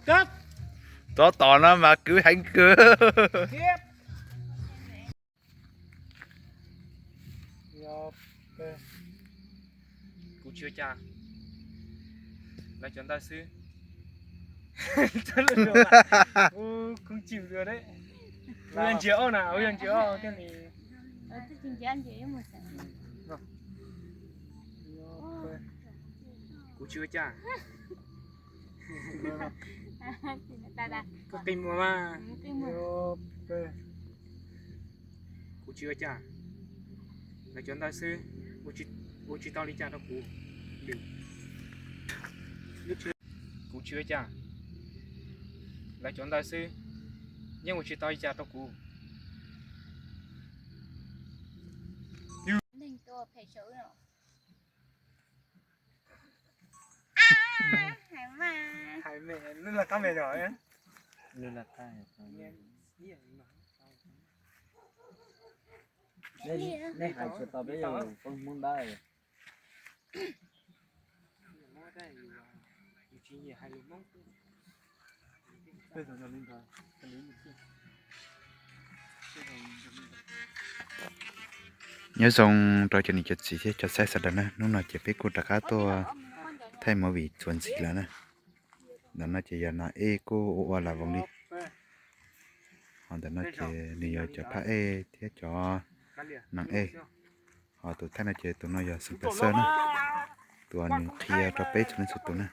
Tab tom no mas kwv heev kawg. Kuv tsis ua cas, lawv cov ntawd xwb. Kuv chim dua, yog ntsia ob na, yog ntsia ob thiab ni. Kuv tsis ua cas. Koj qi muag mas. Kuv tsis ua cas, lawv cov ntawd xwb, ua tsis tau li cas rau kuv. Kuv tsis ua cas, lawv cov ntawd xwb, yeej ua tsis tau li cas rau kuv. Nej hais tsis tau peb yog peb Hmoob Dawb. Nyob zoo rau cov niam cov txiv thiab cov saib sawv daws na, hnub no ces peb kuj rov qab tuaj thaij movie txuas ntxiv lawm na. Ntawm no ces yog nas ej kuj ua ua lam voos li. Ho ntawm no ces nws yog cov phab ej thiab cov nas ej. Ho tus thaij no ces tus no yog Xeem Pes Xawj na, tus uas nws qhia rau peb txhua leej txhua tus na.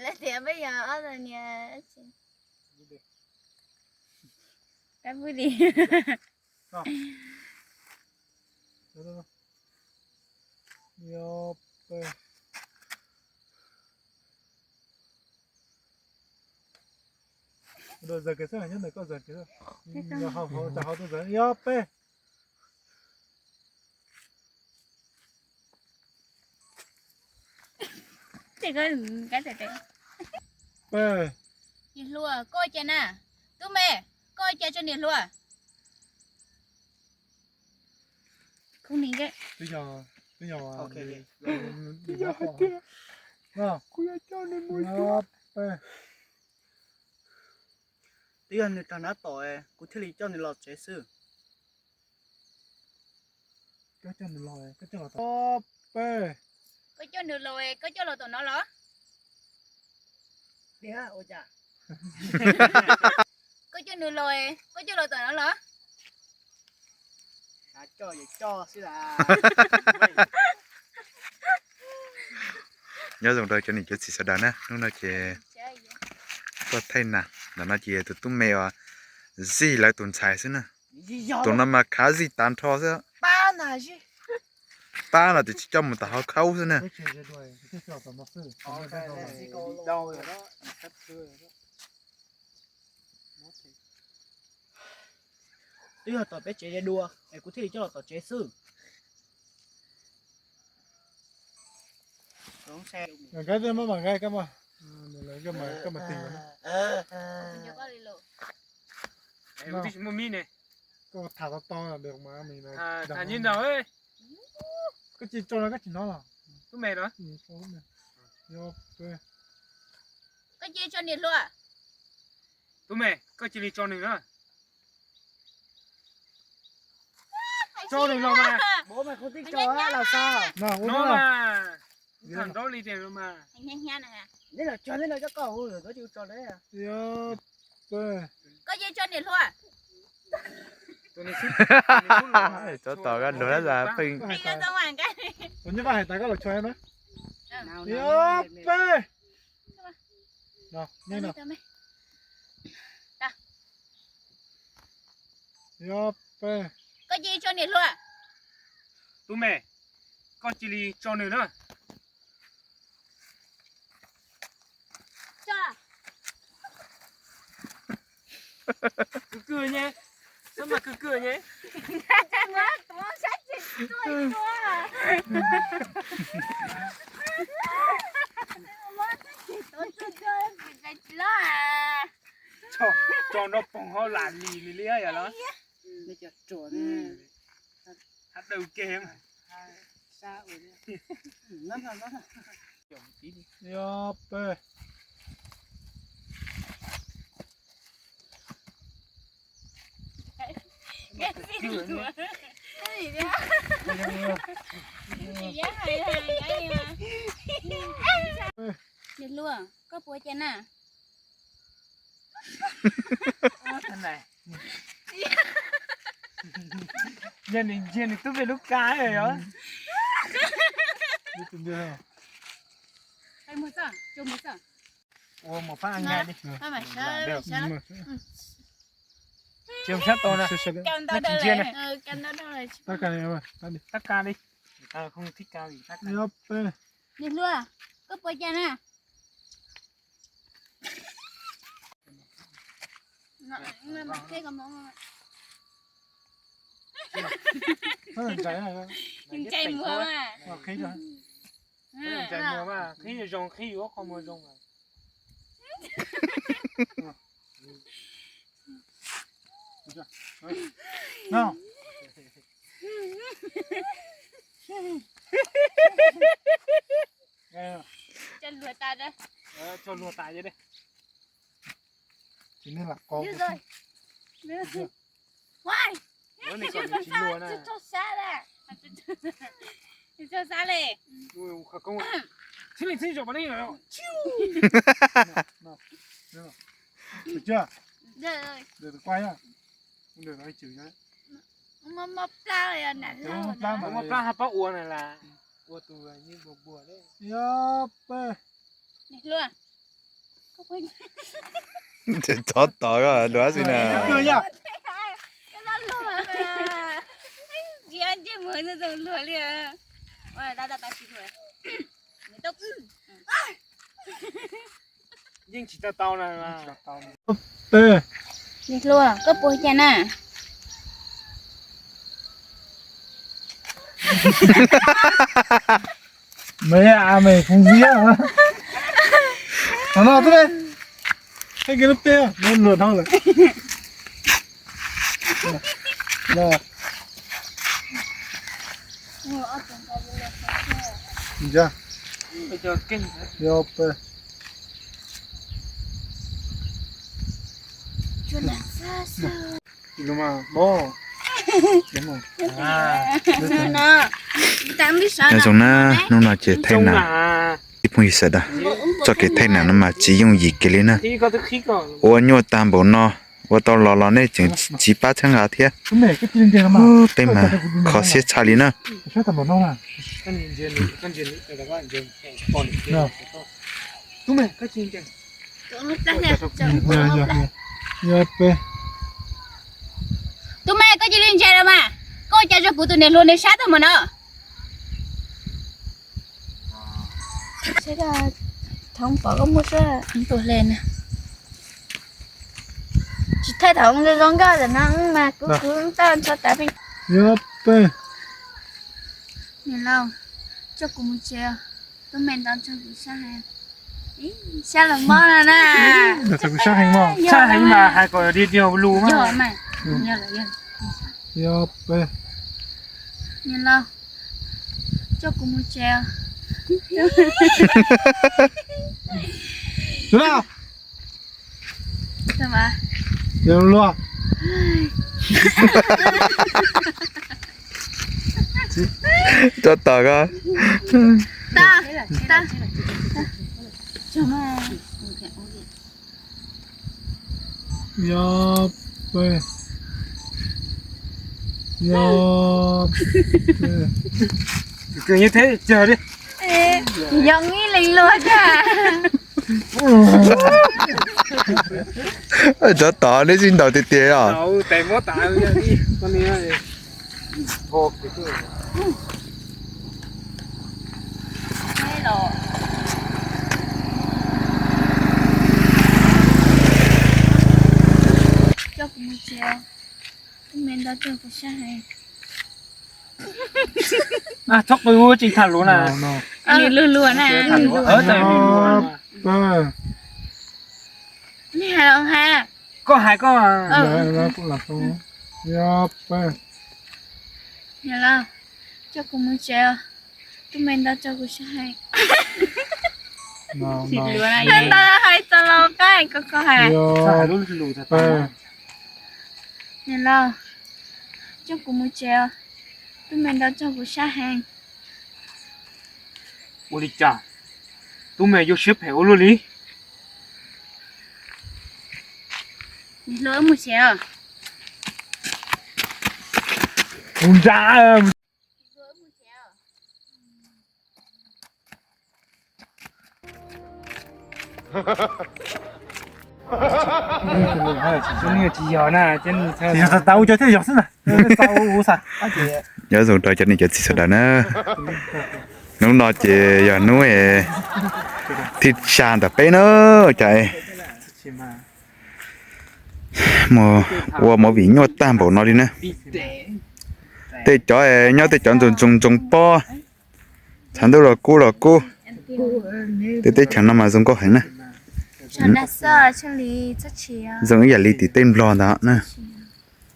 Lawv tias peb yog ob tug niam, peb pub di. Yog peb. Niam hluas, koj ua cas na? Tub me, koj ua cas tso niam hluas? Twb yog nws rov nab tom, kuv thiaj li coj nws los tsev xwb. Koj coj nws los, koj coj los tom no los? Koj coj nws los, koj coj los tom no los? Nyob zoo rau cov niam cov txiv sawv daws na, hnub no ces tuaj thaij nas, ntawm no ces tus tub me uas zij lawv tus ntxhais xwb na. Tus no mas khav zij tag nrho xwb. Pab no ces tsis coj mus tom hauv khaub xwb na. Twb yog tom peb tsev ze dua es kuv thiaj li coj los tom tsev xwb. Koj tsis tso no koj tsis hnov los? Tub me, koj cia li tso niam hluas. Tub me, koj cia li tso nws na. Tso nws los mas. No mas, tham nraub li tias no mas. Koj cia li tso niam hluas. Tus nis xwb, tus nis xwb los. Tov tom koj lus na, pheej. Tus nyuj vaj hais tas koj los tso na. Yog peb. Koj cia li tso niam hluas. Tub me, koj cia li tso nws na. Kwv kwv nyé, xab mas kwv kwv nyé. Tuav sab ces tuaj tuaj. Tso nrog poog hauv lam lis li li yog los. Hab daw ke. Yog peb. Niam hluas, koj puas cas na? Yog nws ntsia nws tub peb lub kab os. Ua mos pab ua nyas li. Tsis sab tau na. Tab kas li. Niam hluas, koj puas cas na? Ntshai muag mas. Ntshai muag mas, qhib zoo qhib yuav qhov muag zoo mas. Coj luag tas, coj luag tas li. Tsis nej lam qo. Tsis txhob sab li. Txhob sab li. Txhob sab li. Muab plab hab pab ua na las, ua tus yeej npua npua li. Yog peb. Txhob tos luag xwb na. Yeej tsis tau tau na. Niam hluas, koj puas cas na? Mày à, mày không biết hả? Nó no, tức đây. Cái kia nó pê, nó lượt thôi rồi. Ntsa. Yog peb. Nyob zoo na, hnub no ces thaij nam, ib phooj ywg sawv daws, txoj kev thaij nam no mas tsis yooj yim kiag li na. Ua nyuaj tag npaum no, ua tau los los nej tseem tsis pab txhawb nqa thiab. Peb mas kho siab tshaj li na. Tub me, koj cia li ntses los mas, koj ua cas zoo kuv tus niam hluas nws sab tag mus no. Thaum pom koj muaj suab tus hle na. Tsis thaij thaum zoo zoo nkauj tam no mas kuv kuv tau ntshaw tas pheej. Niam laus, coj kuv mus tsev, tub me ntaus ntseg kuv sab heev. Sab los mob no na. Ntaus kuv sab heev mog. Sab heev mas hais kom dig dig lus mas. Yog mas. Yog peb. Niam laus, coj kuv mus tsev. Tus no. Yog luag. Tso tom ko. Yog peb. Yog peb. Kwv yeej thiab cog li. Yog ib leeg luag thiab. Tso tom neb tsis ntaus tiag tiag os. Coj kuv mus tsev, tub me ntaus ntseg kuv sab heev. Txhob qw, tsis tham lus na. Nws luag luag na, nws luag. Nej hais los hais. Koj hais koj. Niam laus, coj kuv mus tsev os. Tub me ntau tso kuv sab heev. Ntau hais txog laus qaib koj koj hais. Niam laus, coj kuv mus tsev os. Tub me ntau tso kuv sab heev. Ua li cas tub me yuav siab phem ua luaj li? Niam hluas, wb mus tsev os. Kuv nra. Tsis yog na, tsis yog, tau cov thiaj yog xwb na. Nyob zoo rau cov niam cov txiv sawv daws na. Hnub no ces yog hnub thib xya ntawm peb na, cas mus ua movie nyuaj tag npaum no li na. Tej cov nyob tej cov ntxoov ntxoo ntxoo pob, tshav ntuj los kub los kub. Tej teb chaws no mas zoo nkauj heev na. Zoo ib yam li tim tej Nplog ntawd na.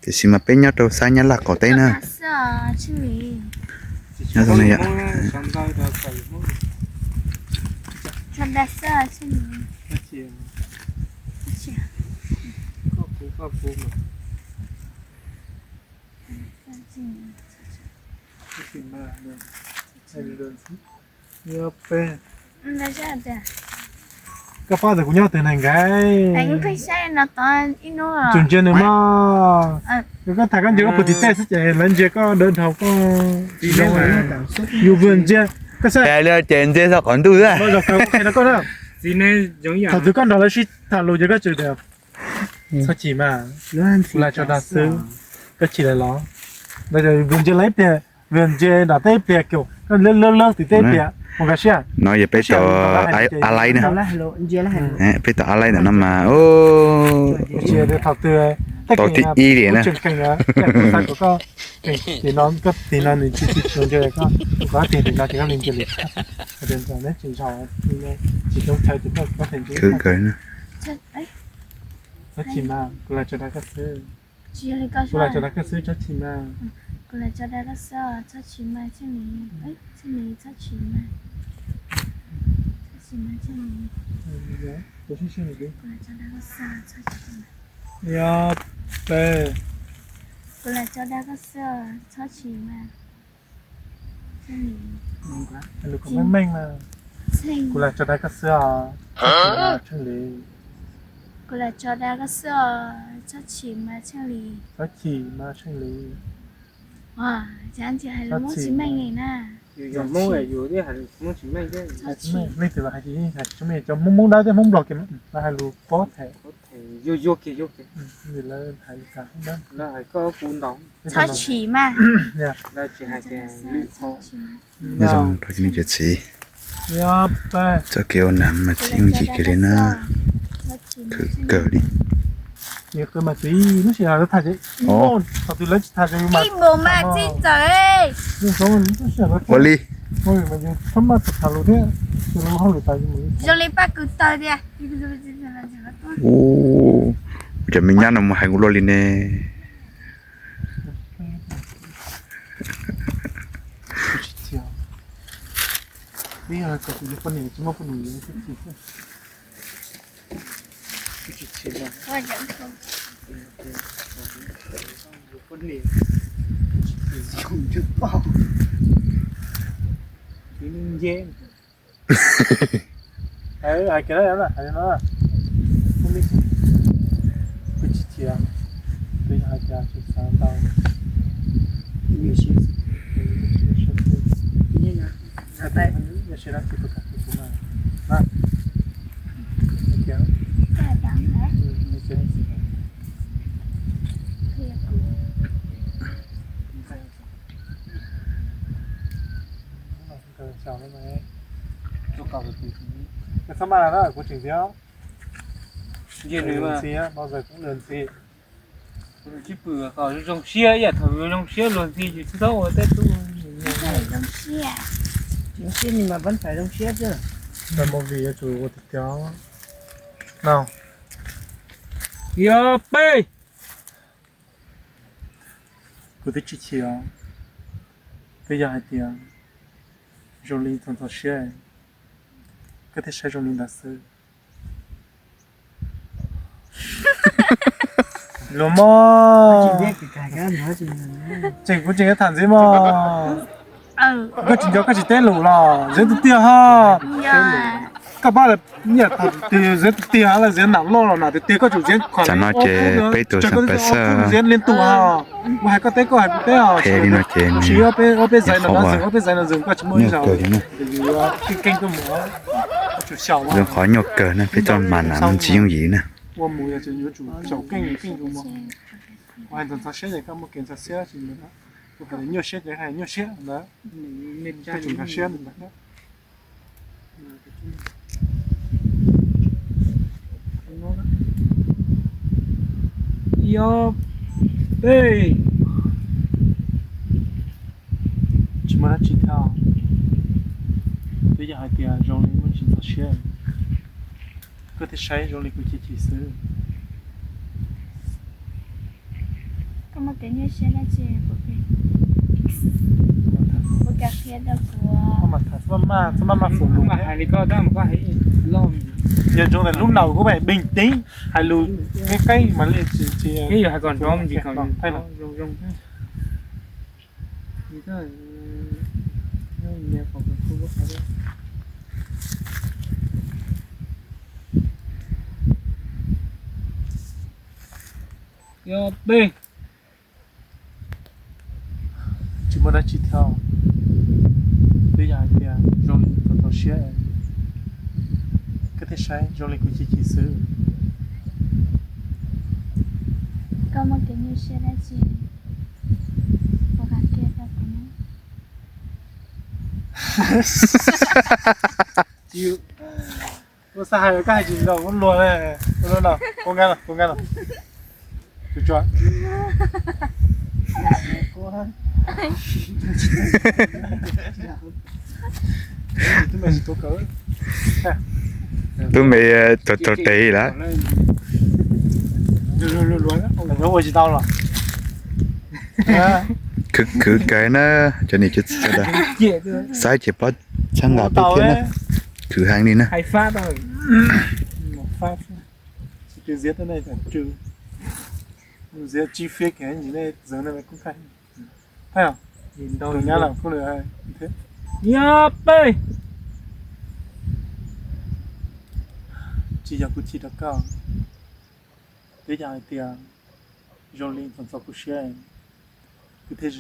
Tiam sis mas peb nyob rau sab Nyab Laj qaum teb na. Nyob zoo na yom. Koj pab ntawm kuv nyob twg na nkawd? Tsuas ntsia nws mas. Koj tham koj ntsia koj puag tim tej xwb ces lawv ntsia koj dawb dhau koj. Yus vwm ntsia, koj saib li ces ntsia txog qhov ntuj xwb. Thaum twg koj nrog lawv sib tham lus ces koj tsum tias, txhob chim mas, kuv lam tso dag xwb, koj chim lawm los? Vwm ntsia lawv ib pliag, vwm ntsia nram teb ib pliag, koj lawb lawb tim teb ib pliag mus nkag siab. No yog peb tau a laib na. Peb tau a laib ntawm no mas tau thib ib li na. Tim no, tim no nws tsis tsis tshua ntsia koj, koj tiag tim no ces koj li ntsia li. Neb tsis zos, tsis zoo chaw ces koj, koj tias ntsia. Txhob chim mas, kuv lam tso dag koj xwb. Kuv lam tso dag koj xwb, txhob chim mas. Kuv lam tso dag koj xwb, txhob chim mas Tsheej Lis, Tsheej Lis txhob chim mas. Txhob chim mas Tsheej Lis. Kuv lam tso dag koj xwb, txhob chim mas. Yog peb, kuv lam tso dag koj xwb, txhob chim mas. Hais lus kom meej meej na. Kuv lam tso dag koj xwb os, Tsheej Lis. Kuv lam tso dag koj xwb os, txhob chim mas Tsheej Lis. Txhob chim mas Tsheej Lis. Hais lus Hmoob tsis meej li na. Yus yog Hmoob, yus twb hais lus Hmoob tsis meej thiab. Leej twg los hais tsis meej, cov Hmoob, Hmoob dab thiab Hmoob Nplog kiag mas lawv hais lus pob them. Yuag yuag kiag, yuag kiag. Lawv hais lus kab, lawv hais koj kuv ntaus. Txhob chim mas. Lawv tsis hais tias lwm qhov. Nyob zoo rau cov niam cov txiv. Txoj kev ua nam mas txi yooj yim kiag li na. Khwv kawg li. Thaum twg lawv tsis tham, ua li. Zoo li paj kwv taw tiag. Ua cas me nyab no mus hais kuv luaj li ne. Hais kiag na, hais no, kuv tsis chim, kuv yog hais tias tsis xav ntau. Yog sib dab tsi puas kam kuv mas, na. Txhob maj na, kuv tseem tias. Nws ntxhi, bao giờ cũng nws ntxhi. Tsis pw kom zoo siab, ib yam thaum zoo siab luag ntxhi ces tsis txhob ua tej tub. Zoo siab. Ces nws mas pab fais zoo siab xwb. Movie yuav tsum ua tiag tiag. No. Yog peb. Kuv twb tsis chim os. Twb yog hais tias zoo li txog txog siab, koj thiaj saib zoo li ntawd xwb. Luag mog. Tseem kuv tseem tham ntxiv mog. Koj tsis nco koj tsis teb lus los Ziab tiag tiag ha. Koj pab lawm, nyiam tham tiag Ziab tiag tiag los Ziab nam loj los nam tiag tiag, koj tsum Ziab khuam. Tam no ces peb tus xeem pais xwb, Ziab li tus ha. Kuv hais koj teb, koj hais kuv teb os. Phem li no ces nws, ob peb zaim no, ob peb zaim no koj tsis muaj ib zaug. Keej keej koj mus, zoo qhov nyuaj kawg na, peb txoj mas nam mus tsis yooj yim na. Ua mus yuav tsum xyaum keej keej mus. Kuv hais ntxhov siab ces koj muaj kev ntxhov siab tsis ntawd. Kuv hais nyuaj siab ces hais nyuaj siab ntawd. Koj tsum ntxhov siab ntawd. Yog peb. Tsis muaj dab tsi thiab. Twb yog hais tias zoo li muaj tsis txog siab, koj thiaj saib zoo li kuv chim chim xwb. Koj muaj kev nyuaj siab dab tsi? Puas kam qhia rau kuv? Koj mas tham txhob maj maj, txhob maj maj fum lus. Hais li koj tab mas koj hais loj. Yog zoo li lub naus kuj phải bình tĩnh, hais lus qeeb qeeb mas li tsis, tsis, ib yam hais kom nrov ntsis kom zoo zoo. Yog peb. Tsis muaj dab tsi thiab. Twb yog hais tias zoo li txog txog siab, koj thiaj saib zoo li kuv chim chim xwb. Koj muaj kev nyuaj siab dab tsi? Puas kam qhia rau kuv? Ua xav hais koj hais tsis nrog kuv luag li. Ua no, ua nqa los, ua nqa los. Tsuag tsuag. Tub me tsis tau tes lawm. Ua tsis tau los. Khwv khwv kawg na, cov niam cov txiv sawv daws. Saib ces paub txhawb nqa peb thiab na. Khwv heev li na. Yog peb. Tsis yog kuv chim rau koj, twb yog hais tias zoo li txog txog kuv siab, kuv thiaj,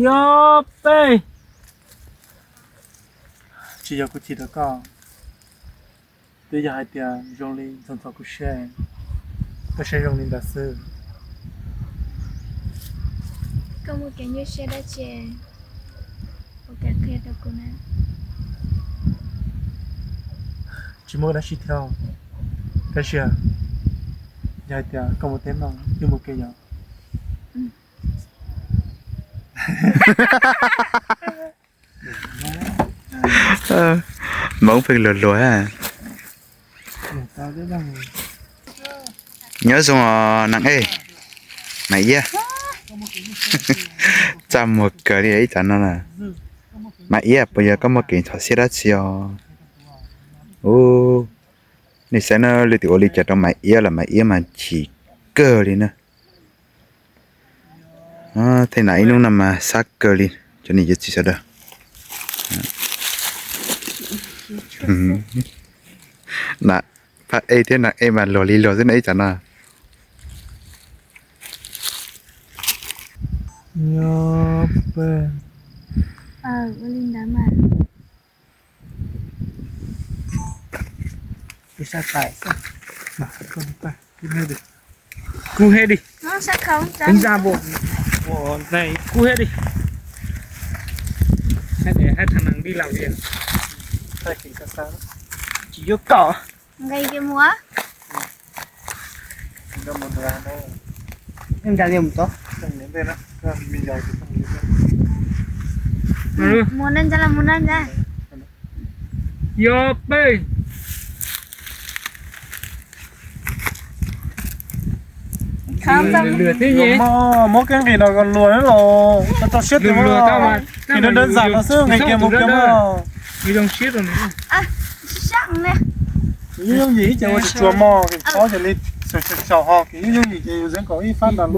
yog peb. Tsis yog kuv chim rau koj, twb yog hais tias zoo li txog txog kuv siab, koj saib zoo li ntawd xwb. Koj muaj kev nyuaj siab dab tsi? Puas kam qhia rau kuv na? Tsis muaj dab tsi thiab, tab sis yog hais tias koj mus teb no twb mus kev yom. Hmoob pheej luag luag. Nyob zoo os Nam Ej, Maiv Iab. Txaj muag kawg li ib tsam no na. Maiv Iab, puas yog koj muaj kev ntxhov siab dab tsi os? Ub, nej saib na, leej twg ua li cas rau Maiv Iab los Maiv Iab mas chim kawg li na. Tej nam ib hnub no mas xab kawg li, cov niam cov txiv sawv daws. Nam Paj Ej thiab Nam Ej mas luag li luag xwb na ib tsam no. Kub hej di. Kub hej di. Hais thằng này đi làm việc. Tsis yuav kom. Nqa li mus. Nqa li mus tod. Nqa li mus tod. Nqa li mus tod. Mus na, mus na. Yog peb. Muab kev nqis no luag na los, tau siab tiag, nqis dawb dawb zam no xwb, nqis kiag mus kiag mog. Yooj yooj yim ib ce ua tsis tsuag mog, kis txhob ces li xyaum xyaum ho kis yooj yooj yim ces yus zeeb kaum ib fab ntag.